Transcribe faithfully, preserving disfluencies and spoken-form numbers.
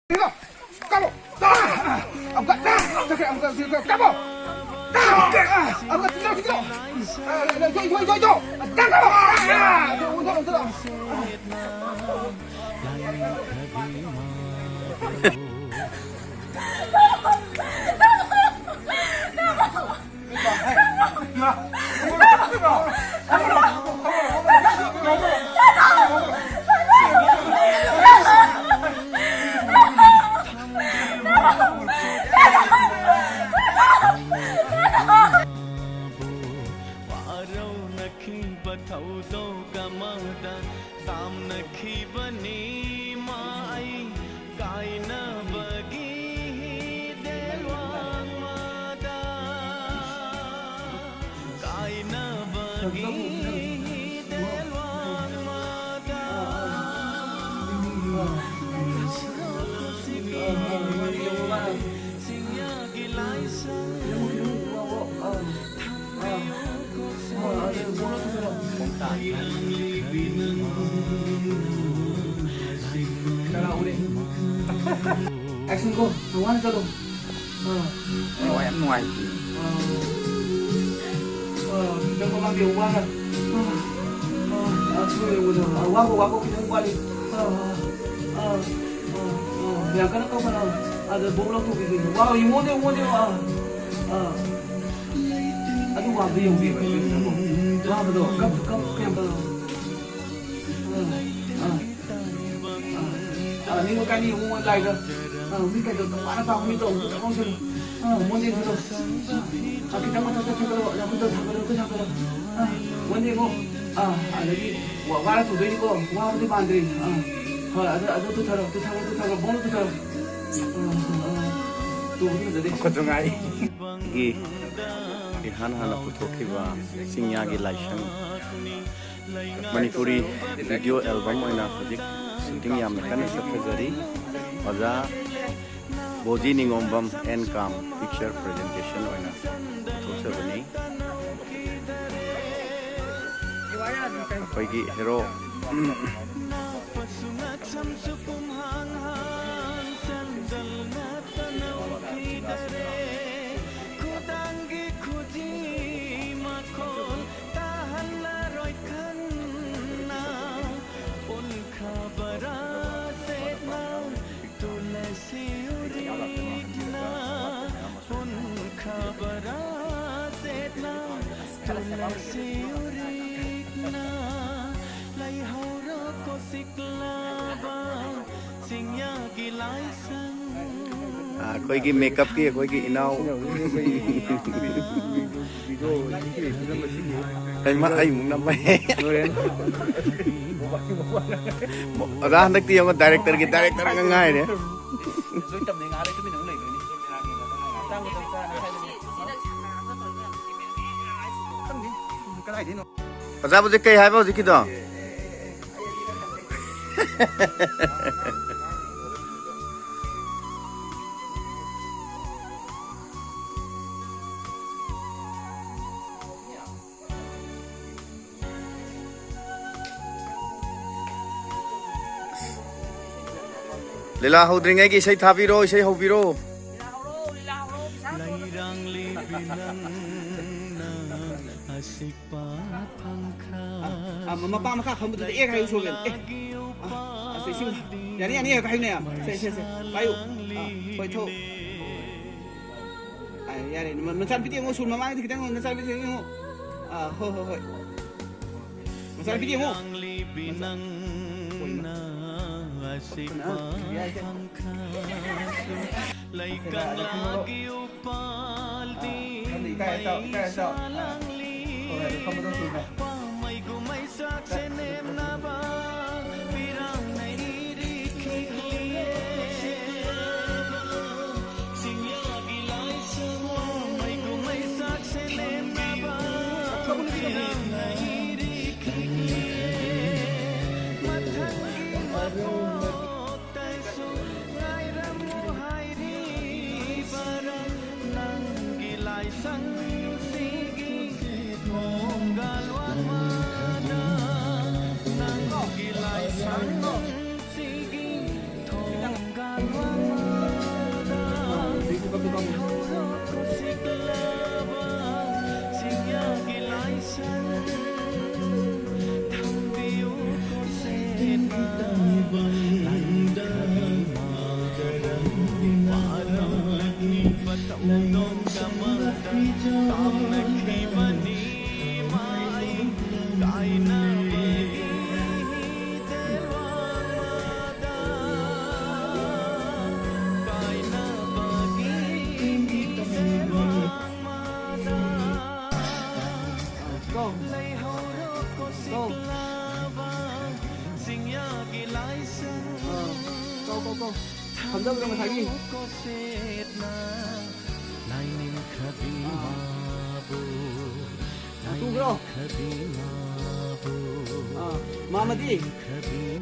ꯀꯥꯞꯄꯣ! ꯑꯃꯨꯛꯀ, ꯑꯃꯨꯛꯀ, ꯑꯃꯨꯛꯀ ꯀꯥꯞꯄꯣ! ꯑꯃꯨꯛꯀ ꯊꯤꯟꯗꯣꯛ, ꯊꯤꯟꯗꯣꯛ! ꯊꯤꯟꯗꯣꯛ! ꯊꯤꯟꯗꯣꯛ! ꯋꯥꯔꯧꯅꯈꯤꯕ ꯊꯧꯗꯣꯛ ꯑꯃꯗ ꯇꯥꯝꯅꯈꯤꯕꯅꯤ ꯃꯥꯏ ꯀꯥꯏꯅꯕꯒꯤ ꯗꯦꯜꯋꯥꯡꯃꯗ꯫ ꯀꯥꯏꯅꯕꯒꯤ ꯗꯦꯜꯋꯥꯡꯃꯗ꯫ ꯆꯤꯡꯌꯥꯒꯤ ꯂꯥꯏꯁꯪ꯫ Action, go. ꯅꯨꯡꯉꯥꯏ, ꯌꯥꯝ ꯅꯨꯡꯉꯥꯏ꯫ ꯈꯤꯇꯪ ꯃꯃꯥꯡꯗ ꯌꯦꯡꯉꯨ, ꯋꯥꯔ꯫ ꯋꯥꯕ, ꯋꯥꯕ ꯈꯤꯇꯪ ꯋꯥꯠꯂꯤ꯫ ꯌꯥꯝ ꯀꯟꯅ ꯀꯞꯀꯅꯣ꯫ ꯑꯗ ꯕꯣꯛ ꯂꯧꯊꯣꯛꯈꯤꯗꯣꯏꯅꯤ꯫ ꯋꯥ ꯌꯦꯡꯉꯣꯅꯦ, ꯌꯦꯡꯉꯣꯅꯦ꯫ ꯑꯥ, ꯑꯥ꯫ ꯑꯗꯨ ꯋꯥꯕꯗꯣ ꯌꯦꯡꯕꯤꯕ, ꯌꯦꯡꯕꯤꯕ꯫ ꯋꯥꯕꯗꯣ, ꯀꯞ, ꯀꯞ, ꯀꯞ꯫ ꯑꯥ, ꯑꯥ, ꯑꯥ꯫ ꯑꯥ, ꯅꯤꯡꯕ ꯀꯥꯏꯅ ꯌꯦꯡꯉꯣ, ꯂꯥꯏꯗ꯫ ꯑꯥ, ꯃꯤ ꯀꯩꯗꯧ ꯋꯥꯅ ꯇꯥꯎ, ꯃꯤ ꯇꯧ, ꯇꯧ, ꯇꯧ, ꯇꯧ꯫ ꯑꯥ, ꯃꯣꯟ ꯌꯦꯡꯁꯤꯜꯂꯣ꯫ ꯑꯥ, ꯈꯤꯇꯪ ꯃꯊꯛꯇ ꯊꯥꯡꯒꯠꯂꯣ, ꯅꯈꯨꯠꯇꯣ ꯊꯥꯡꯒꯠꯂꯣ, ꯈꯨꯠ ꯊꯥꯡꯒꯠꯂꯣ꯫ ꯑꯥ, ꯃꯣꯟ ꯌꯦꯡꯉꯣ꯫ ꯑꯥ, ꯑꯗꯒꯤ ꯋꯥ-, ꯋꯥꯔ ꯇꯨꯗꯣꯏꯅꯤꯀꯣ, ꯋꯥꯕꯗꯤ ꯃꯥꯟꯗ꯭ꯔꯤ꯫ ꯑꯥ, ꯍꯣꯏ, ꯑꯗꯨ, ꯑꯗꯨ ꯇꯨꯊꯔꯣ, ꯇꯨꯊꯔꯣ, ꯇꯨꯊꯔꯣ, ꯕꯣꯜ ꯇꯨꯊꯔꯣ꯫ ꯑꯥ, ꯑꯥ, ꯇꯨꯕꯗꯤ ꯐꯖꯗꯦ꯫ ꯃꯈꯨꯠꯁꯨ ꯉꯥꯏ꯫ ꯒꯤ ꯏꯍꯥꯟ ꯍꯥꯟꯅ ꯄꯨꯊꯣꯛꯈꯤꯕ ꯆꯤꯡꯌꯥꯒꯤ ꯂꯥꯏꯁꯪ ꯃꯅꯤꯄꯨꯔꯤ video album ꯑꯣꯏꯅ ꯍꯧꯖꯤꯛ shooting ꯌꯥꯝꯅ ꯀꯟꯅ ꯆꯠꯊꯖꯔꯤ꯫ ꯑꯣꯖꯥ ꯕꯣꯖꯤ ꯅꯤꯉꯣꯝꯕꯝ and ꯀꯥꯝ picture presentation ꯑꯣꯏꯅ ꯄꯨꯊꯣꯛꯆꯕꯅꯤ꯫ ꯑꯩꯈꯣꯏꯒꯤ hero ꯁꯤꯌꯨꯔꯤꯛꯅ ꯂꯩꯍꯧꯔꯣ ꯀꯣꯁꯤꯛꯂꯕ ꯆꯤꯡꯌꯥꯒꯤ ꯂꯥꯏꯁꯪ꯫ ꯑꯩꯈꯣꯏꯒꯤ ꯃꯦꯀꯞꯀꯤ ꯑꯩꯈꯣꯏꯒꯤ ꯏꯅꯥꯎ꯫ ꯍꯩꯃꯥ, ꯑꯩꯃꯨꯛ ꯅꯝꯃꯦ꯫ ꯑꯣꯖꯥ, ꯍꯟꯗꯛꯇꯤ ꯌꯦꯡꯉꯣ, ꯗꯥꯏꯔꯦꯛꯇꯔꯒꯤ ꯗꯥꯏꯔꯦꯛꯇꯔ ꯉꯥꯛ ꯉꯥꯏꯔꯦ꯫ ꯂꯣꯏ ꯇꯝꯅꯩ, ꯉꯥꯏꯍꯥꯛ ꯂꯩ ꯇꯨꯃꯤꯟꯅ ꯑꯃꯨꯛ ꯂꯩꯗꯣꯏꯅꯤ꯫ ꯆꯥꯛ ꯃꯇꯝ ꯆꯥꯅ ꯍꯥꯏꯕꯅꯤ꯫ ꯈꯪꯗꯦ, ꯀꯗꯥꯏꯗꯩꯅꯣ? ꯑꯣꯖꯥ, ꯍꯧꯖꯤꯛ ꯀꯩ ꯍꯥꯏꯕ ꯍꯧꯖꯤꯛꯀꯤꯗꯣ? ꯂꯤꯂꯥ ꯍꯧꯗ꯭ꯔꯤꯉꯩꯒꯤ ꯏꯁꯩ ꯊꯥꯕꯤꯔꯣ, ꯏꯁꯩ ꯍꯧꯕꯤꯔꯣ꯫ ꯂꯩꯔꯥꯡꯂꯤꯕꯤ ꯅꯪꯅ ꯑꯁꯤꯛꯄ ꯐꯪꯈ꯭ꯔ ꯑ, ꯑ, ꯃꯄꯥ ꯃꯈꯥ ꯐꯝꯕꯗꯨꯗ ꯑꯦ ꯍꯥꯏꯌꯨ ꯁꯣꯔꯒꯦꯟ꯫ ꯑꯦ꯫ ꯑ, ꯑꯁ, ꯏꯁꯤꯡ꯫ ꯌꯥꯅꯤ, ꯌꯥꯅꯤ, ꯍꯥꯏꯌꯨ꯫ ꯁꯦ, ꯁꯦ, ꯁꯦ꯫ ꯄꯥꯏꯌꯨ꯫ ꯑ, ꯍꯣꯏ, ꯊꯣꯛ꯫ ꯑ, ꯌꯥꯔꯦ꯫ ꯅ-, ꯅꯆꯥꯅꯨꯄꯤꯗ ꯌꯦꯡꯉꯣ, ꯁꯨꯔ ꯃꯃꯥꯡꯗ ꯈꯤꯇꯪ ꯅꯆꯥꯅꯨꯄꯤꯗ ꯌꯦꯡꯉꯣ꯫ ꯑ, ꯍꯣꯏ, ꯍꯣꯏ, ꯍꯣꯏ꯫ ꯃꯆꯥꯅꯨꯄꯤꯗ ꯌꯦꯡꯉꯣ꯫ ꯂꯩꯔꯥꯡꯂꯤꯕꯤ ꯃꯆꯥ-, ꯅꯪꯅ ꯍꯣꯏ, ꯃꯥ꯫ ꯑꯁꯤꯛꯄ ꯐꯪꯈ꯭ꯔꯁꯨ ꯂꯩꯀꯪꯂꯥꯒꯤ ꯎꯄꯥꯜꯗꯤ ꯃꯩꯁꯥ ꯂꯥꯡꯂꯤ꯫ ꯄꯥꯝꯃꯩ ꯒꯨꯝꯃꯩ ꯆꯥꯛꯁꯦ ꯅꯦꯝꯅꯕ ꯄꯤꯔꯥꯡꯅ ꯏꯔꯤꯛ ꯈꯤꯛꯂꯤꯌꯦ꯫ ꯆꯤꯡꯌꯥꯒꯤ ꯂꯥꯏꯁꯪ ꯄꯥꯝꯃꯩ ꯒꯨꯝꯃꯩ ꯆꯥꯛꯁꯦ ꯅꯦꯝꯅꯕ ꯄꯤꯔꯥꯡꯅ ꯏꯔꯤꯛ ꯈꯤꯛꯂꯤꯌꯦ꯫ ꯃꯊꯪꯒꯤ ꯃꯄꯣꯛ ꯇꯁꯨ ꯉꯥꯏꯔꯝꯃꯨ ꯍꯥꯏꯔꯤꯕꯔꯥ ꯅꯪꯒꯤ ꯂꯥꯏꯁꯪꯁꯤꯒꯤ ꯊꯣꯡꯒꯥꯜ ꯋꯥꯡꯃꯗ? ꯅꯪ ꯀꯣ, ꯀꯣ꯫ ꯐꯝꯗꯕꯗꯣ ꯉꯁꯥꯏꯒꯤ꯫ ꯑꯥ꯫ ꯇꯨꯈ꯭ꯔꯣ꯫ ꯑꯥ, ꯃꯥꯃꯗꯤ꯫